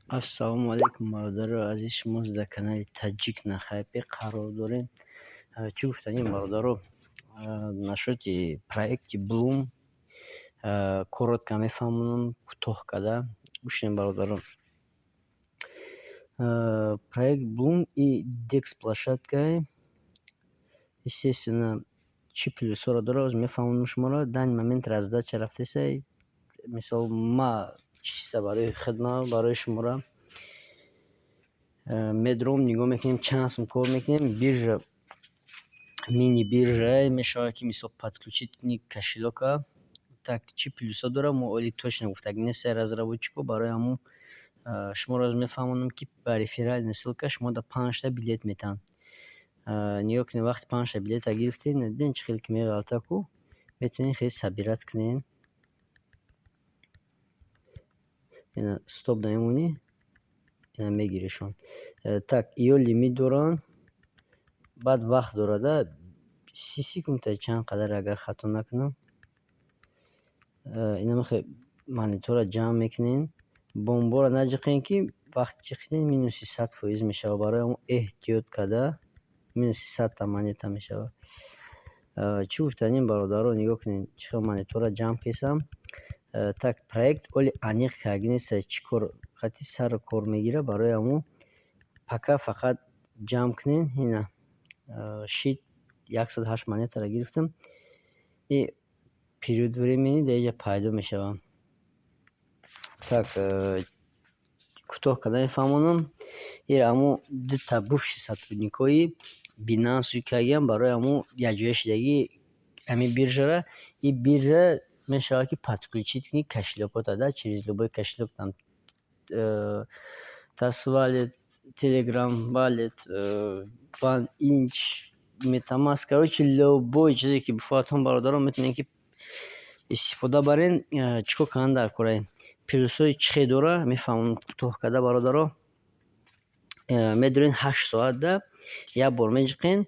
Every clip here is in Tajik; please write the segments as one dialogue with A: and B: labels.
A: Ассалому алайкум, бародарои азиз, шумо дар канали Таҷик на хайпе қарор дорем. Чӣ гуфтанем, бародаро, насчёти проекти Блум коротко мефаҳмонам, кӯтоҳ карда. Гӯш бародаро. Проект Блум и DEX площадкае. Естественно, чӣ плюсҳоро дорад, ҳозир мефаҳмонам шуморо. Данный момент раздача рафтесай. Мисол, ма чиста барои хидмат, барои шуморо медуром, нигоҳ мекунем, чанд сум кор мекунем. Биржа мини биржае мешавад, ки мисол подключить кунӣ кошелёка. Так, чӣ плюсҳо дорад, мо оли точно гуфтагӣ нестем разработчико, барои ҳамун шуморо ҳозир мефаҳмонам, ки ба реферальная ссылка шумо да панҷта билет метаҳанд. Нигоҳ кунед, вақте панҷта билета гирифтед, дидем, чӣ хеле ки меғалта ку, метавонед хеле собирать кунед. Ина стоп да мемонӣ, ина мегиришон. Так, ё лимит доранд, баъд вақт дорад, 30 секунда чанд қадар, агар хато накунам. Ина мехоҳед, монетаро ҷамъ мекунед, бомборо наҷиқед, ки вақте ҷиқидед, минуси 100% мешавад. Барои ҳамон эҳтиёт карда, минуси 100та монета мешавад. Чӣ гуфтанем, бародаро, нигоҳ кунед, чӣ хел монетаро ҷамъ кесам. Так, проект оли аниқ кардагӣ нестае, чӣ кор қати сару кор мегирад, барои ҳамун пока фақат ҷамъ кунед. Ина шид, 108 монетаро гирифтам. И период времени дар инҷа пайдо мешавад. Так, кӯтоҳ карда мефаҳмонам. Ира ҳамун дута бывший сотрудникҳои Binance кардагиам, барои ҳамун якҷоя шидагӣ ҳамин биржара. И биржа мешавад, ки подключить кунӣ кошелёкҳота, да, через любой кошелёк, там Trust Wallet, Telegram Wallet, OneInch, MetaMask, короче, любой чизе ки бихоҳатон, бародарон, метавонед, ки истифода барен. Чӣ кор кардан дар кораи? Плюсҳои чӣ хел дора, мефаҳмонам кӯтоҳ карда, бародаро. Медурен, 8 соатда як бор меҷиқен,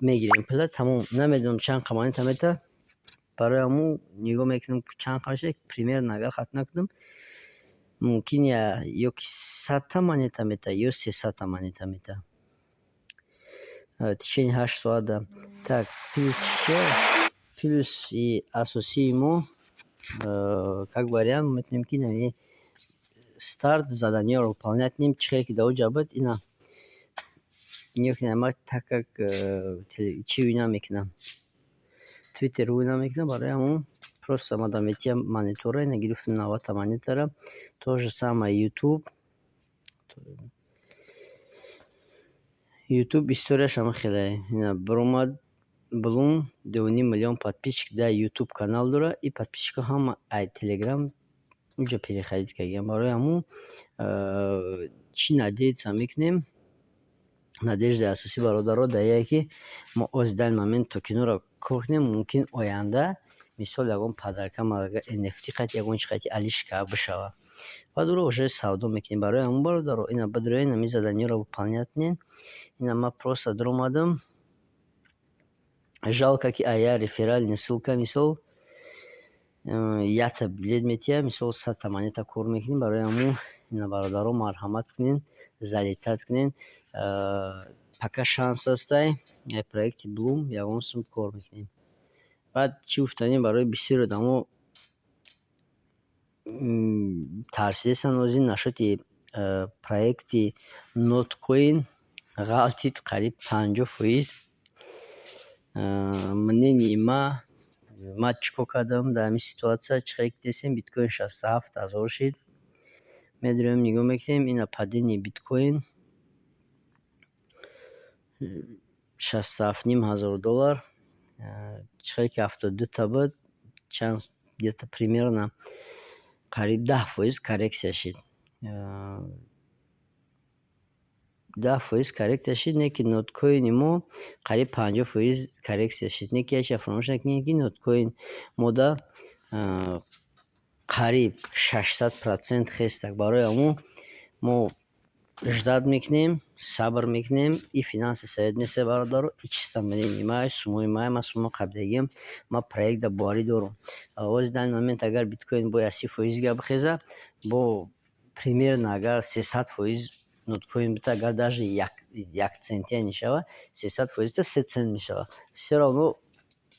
A: мегирем пула, тамом. Намедонам, чанд қа монета метавад, барои ҳамун нигоҳ мекунем, чанд қа мешавад. Примерно, агар хато накунам, мумкин ё ки 100та монета метавад, ё 300та монета метавад в течение 8 соатда. Так, плюс чия? Плюси асосии мо, как вариант, метавонем, ки ин старт заданиеро выполнять кунем, чӣ хеле ки дар оҷа буд. Ина нигоҳ кунед, ман так как чӣ ӯй намекунам, Твиттер ӯй намекунам, барои ҳамун просто ман дар метиҳам монетаро. Ина гирифтам 90та монетаро. То же самое Ютуб. Ютуб историяш ҳама хеле. Ина биромад Блум, 2,5 миллион подписчик дар Ютуб канал дорад, и подписчикҳо ҳама ай Телеграм уҷа переходить кардагианд. Барои ҳамун чӣ надеяться мекунем? Надеждаи асосӣ, бародаро, дар ие, ки мо ози данный момент токенҳоро кор кунем, мумкин оянда, мисол, ягон подарка, NFT қати, ягон чи қати алишка бишавад. Баъд ӯро уже савдо мекунем. Барои ҳамун, бародаро, ина бидроен, ҳамин заданиеро выполнять кунед. Ина ман просто дуромадам. Жалко, ки ая реферальная ссылка, мисол, якта билет метиҳад, мисол, 100та монета кор мекунем. Барои ҳамун ина, бародаро, марҳамат кунед, залетать кунед. Пока шанс ҳастай, проекти Блум ягон сум кор мекунем. Баъд чӣ гуфтанем, барои бисёри одамо тарсидастанд ҳозир насчёти проекти Ноткоин, ғалтид қариб 50%. Мненияи ма, ман чӣ кор кардам дар ҳамин ситуатсия? Чӣ хеле ки дидестем, биткоин 67 ҳазор шид. Медурем, нигоҳ мекунем, ина паденияи биткоин 67,5 ҳазор доллар. Чӣ хеле ки 72та буд, чанд, где-то примерно қариб 10% коррекция шид. 10% коррекция шид, не ки ноткоини мо қариб 50% коррекция шид. Не ки як чиза фаромӯш накунед, ки ноткоин мода қариб 600% хестак. Барои ҳамун мо ждать мекунем, сабр мекунем. И финансовый совет нест, бародаро, и чисто мнение май, сумои май, ман сумо қабидагиам, ман проектда боварӣ дорам. Ҳозир данный момент агар биткоин бояд 30% дига бихеза, бо Примерно агар 300% ноткоин бита, агар даже як центия нешава, 300%-та 3 цент мешавад. Всё равно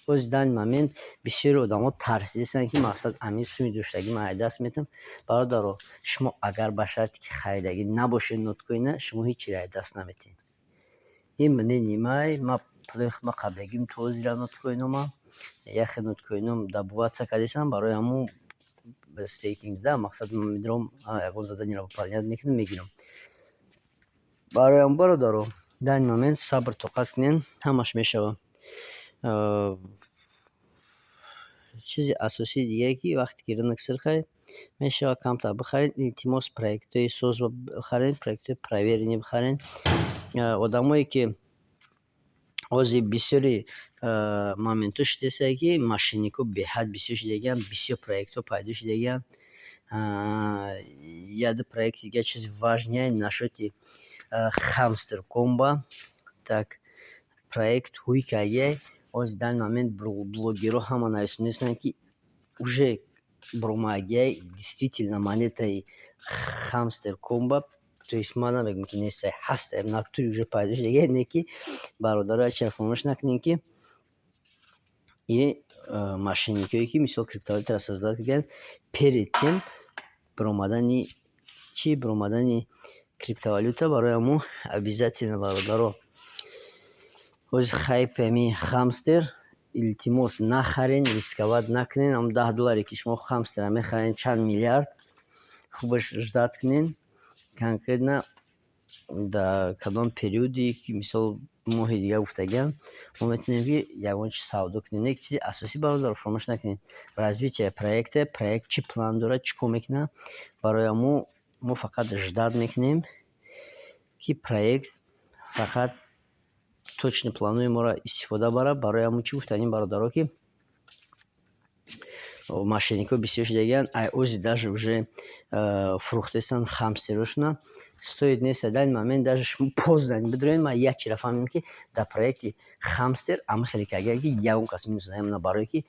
A: ози данный момент бисёри одамо тарсидастанд, ки мақсад ҳамин суми доштагӣ ман аз даст метам. Бародаро, шумо агар ба шарте ки харидагӣ набошед ноткоина, шумо ҳеҷ чиро аз даст наметиҳед. Ин мнение май. Ман пулои худма қаблигим то ҳозира ноткоинома яхе ноткоином добываться кардастам, барои ҳамун стейкинг да мақсад медорам, ягон заданиеро выполнять мекунам, мегирам. Барои ҳамун, бародаро, данный момент сабр тоқат кунед, ҳамаш мешавад. Чизи асосии дигае, ки вақте ки рынок сирхай мешавад, камтар бихаред, илтимос, проектҳои соз бихаред, проектҳои проверенный бихаред. Одамое ки ҳозир бисёри моментҳо шудааст, ки мошенникҳо беҳад бисёр шудагианд, бисёр проектҳо пайдо шудагианд. Яде проекти дига, чизи важный насчёти Хамстер Комбат. Так, проект ҳуй кардагиай. Ҳозир данный момент блогерҳо ҳама нависонистанд, ки уже баромадагиай действительно монетаи Хамстер Комбат. То есть ман намегӯям, ки нестай, ҳастай, в натуре уже пайдо шудагиай, не ки, бародаро, як чизро фаромӯш накунед, ки и мошенникҳое, ки мисол криптовалютаро создавать кардагианд, перед тем баромадани чӣ, баромадани криптовалюта. Барои ҳамун обязательно, бародаро, ҳозир хайпи ҳамин Хамстер, илтимос, нахарен, рисковать накунед. Ҳамн 10 долларе, ки шумо Хамстерро мехаред, чанд миллиард, хубаш ждать кунед. Конкретно дар кадом периоде ки, мисол, моҳи дига гуфтагиам, мо метавонем, ки ягон чиз савдо кунем. Не, чизи асосӣ, бародаро, фаромӯш накунед: развитие проекта, проект чӣ план дорад, чӣ кор мекунад. Барои ҳамун мо фақат ждать мекунем, ки проект фақат точно планҳои моро истифода барад. Барои ҳамун чӣ гуфтанем, бародаро, ки мошенникҳо бисёр шудагианд, ай ози даже уже фурӯхтаистанд хамстерошона, стоит нест. Данный момент даже шумо поздно бидоред. Ман як чиро фаҳмидам, ки дар проекти Хамстер ама хеле кардагианд, ки ягон кас минус намемонад, барое ки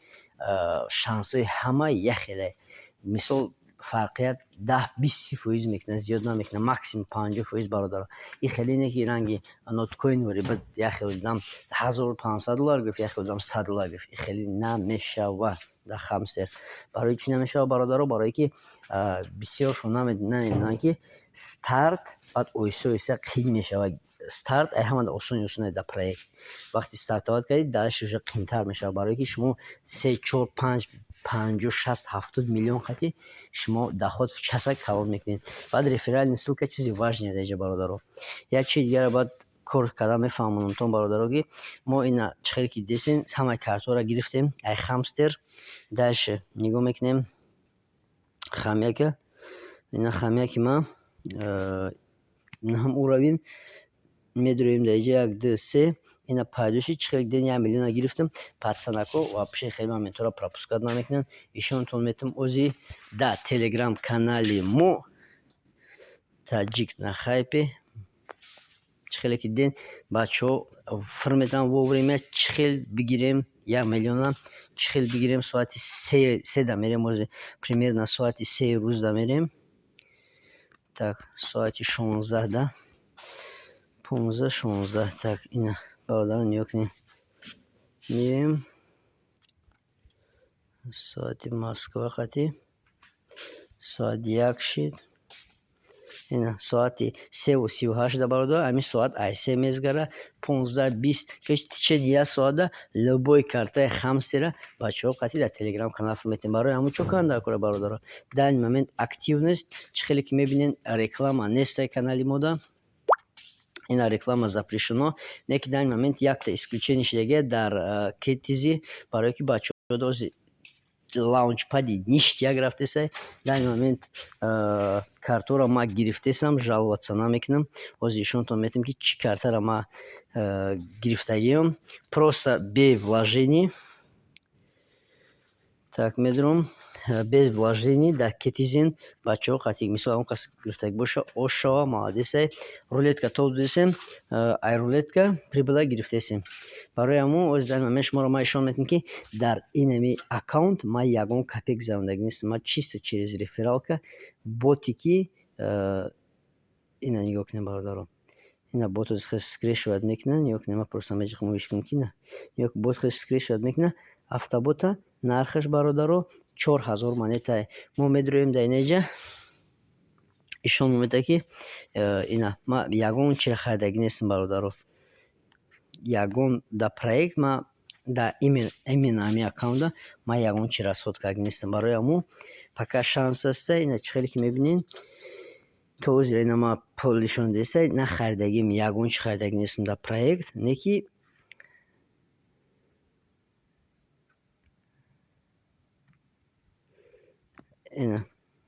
A: шансҳои ҳама як хеле. Мисол, фарқият 10, 20, 30% мекунад, зиёд намекунад, максимум 50%, бародаро. Ин хеле не, ки ранги ноткоин як хел одам 1500 доллар гирифт, як хел одам 100 доллар гирифт. Ин хеле намешавад дар Хамстер. Барои чӣ намешавад, бародаро? Барое ки бисёршон намедонанд, ки старт баъд оҳиста оҳиста қиин мешавад. Старт ай ҳамада осони осоне дар проект. Вақте стартовать кардӣ, дальше уже қиинтар мешавад, барое ки шумо се, чор, панҷ, 50, 60, 70 миллион қатӣ шумо доход в часа калон мекунед. Баъд реферальный ссылка чизи важный дар инҷа, бародаро. Як чизи дигаро баъд кор кардан мефаҳмонам, бародаро, ки мо ина чӣ хеле ки дидесен, ҳамаи картҳоро гирифтем ай Хамстер. Дальше нигоҳ мекунем хомяка, ина хомяки ман ҳам уровень медуроем дар инҷа, як, ду, се, ина пайдо шуд. Чӣ хеле дидем, 1 миллиона гирифтам. Пацанако вообще хеле моментҳоро пропускать намекунанд. Ишонтон метавонам ози дар телеграм канали мо «Таҷик на хайпе». Чӣ хеле ки дидем, бачаҳо фир метавонанд вовремя. Чӣ хел бигирем 1 миллиона, чӣ хел бигирем? Соати седа мерем, ози примерно соати 3-и рӯзда мерем. Так, соати 16-да, 15, 16. Так, ина, бародарон, нигоҳ кунед, меоем соати Москва қатӣ, соат 1 шид. Ина соати 3:38-да, бародар, ҳамин соат ай се мезгара, 15, 20, течение як соата любой картаи Хамстера бачаҳо қатӣ дар телеграм канал метавонем. Барои ҳамун чӣ кунанд дар кора, бародаро? Данный момент активность, чӣ хеле ки мебинед, реклама нестай канали мода. Ина реклама запрещено, не ки данный момент якта исключение шудагия дар Кетизи, барое ки бачаҳо лаунчпади ништяк рафтесай. Данный момент картаҳоро ман гирифтесам, жаловаться намекунам. Ҳозир ишонтон метавонем, ки чӣ картаро ман гирифтагиам, просто бе вложений. Так, медурам без вложений дар Кетизин, бачаҳо қатӣ. Мисол, ягон кас гирифтагӣ боша, ош шава, молодецай. Рулетка топ додесем, ай рулетка прибыла гирифтесем. Барои ҳамун ҳозир дар момент шуморо ман ишон метавонам, ки дар инами аккаунт ман ягон копейк зарондагӣ нестам. Ман чисто через рефералка, боте ки Ина нигоҳ кунед, бародаро, ина бот скрещивать мекунад. Нигоҳ кунед, ман просто меҷиқам, ишкам ки ина нигоҳ, бот скрещивать мекунад. Автобота нархаш, бародаро, 4000 монетае. Мо медуроем дар инаҷа, ишон метавад, ки ина ман ягон чиро харидагӣ нестам, бародаро, ягон дар проект ман, дар именно ҳамин аккаунта ман ягон чи расход кардагӣ нестам. Барои ҳамун пока шанс аста. Ина чӣ хеле ки мебинед, то ҳозир ина ман пул нишон деста, нахаридагим, ягон чи харидагӣ нестам дар проект, не ки ина,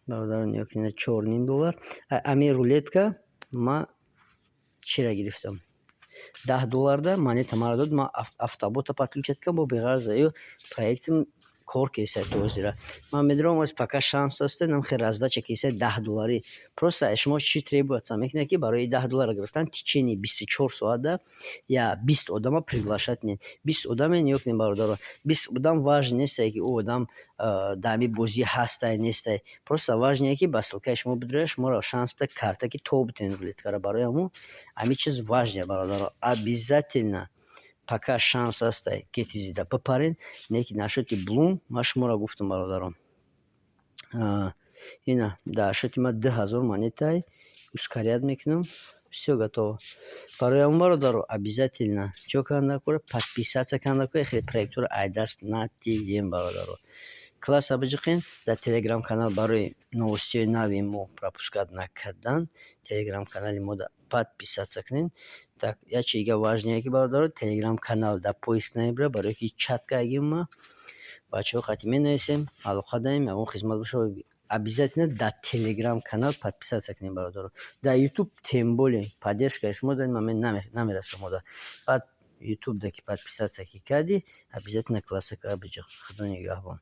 A: бародарон, нигоҳ кунед, 4,5 доллар. Ҳамин рулетка ман чиро гирифтам? 10 долларда монета маро дод, ман автобота подключать кардам, бо беғараз ё проектам кор кесай. То ҳозира ман медонам, оз пока шанс аста, нам хел раздача кесай 10 долларӣ. Просто аз шумо чӣ требуется мекунад, ки барои 10 доллар гирифтан течение 24 соата я 20 одама приглашать кунед. 20 одаме, нигоҳ кунед, бародаро, 20 одам важно нестае, ки ӯ одам дар ҳамин бозӣ ҳастай, нестай. Просто важное, ки ба ссылкаи шумо бидирояд, шуморо шанс бида карта, ки то битонед рулеткаро. Барои ҳамун ҳамин чиз важное, бародаро, обязательно пока шанс ҳастай, кетизида бипарен. Не ки насчёти Блум ман шуморо гуфтам, бародарон, ина дар счёти ман 2000 монетай, ускорять мекунам, всё готово. Барои ҳамун, бародаро, обязательно чӣ кардан даркор? Подписаться кардан даркор, хеле проектҳоро аз даст натиҳем, бародаро. Класса биҷиқен дар телеграм канал барои новостиҳои нави мо пропускать накардан. Телеграм канали мода подписаться кунед. Так, як чизи дига важное, ки, бародаро, телеграм канал дар поиск намебирад, барое ки чат кардагим, ма бачаҳо қати менависем, алоқа даем, ягон хизмат бошад, обязательно дар телеграм канал подписаться кунед, бародаро. Дар Ютуб тем более поддержкаи шумо дар ин момент намерасад мода. Баъд Ютубда ки подписаться ки кардӣ, обязательно классака биҷиқ. Худо нигаҳбон.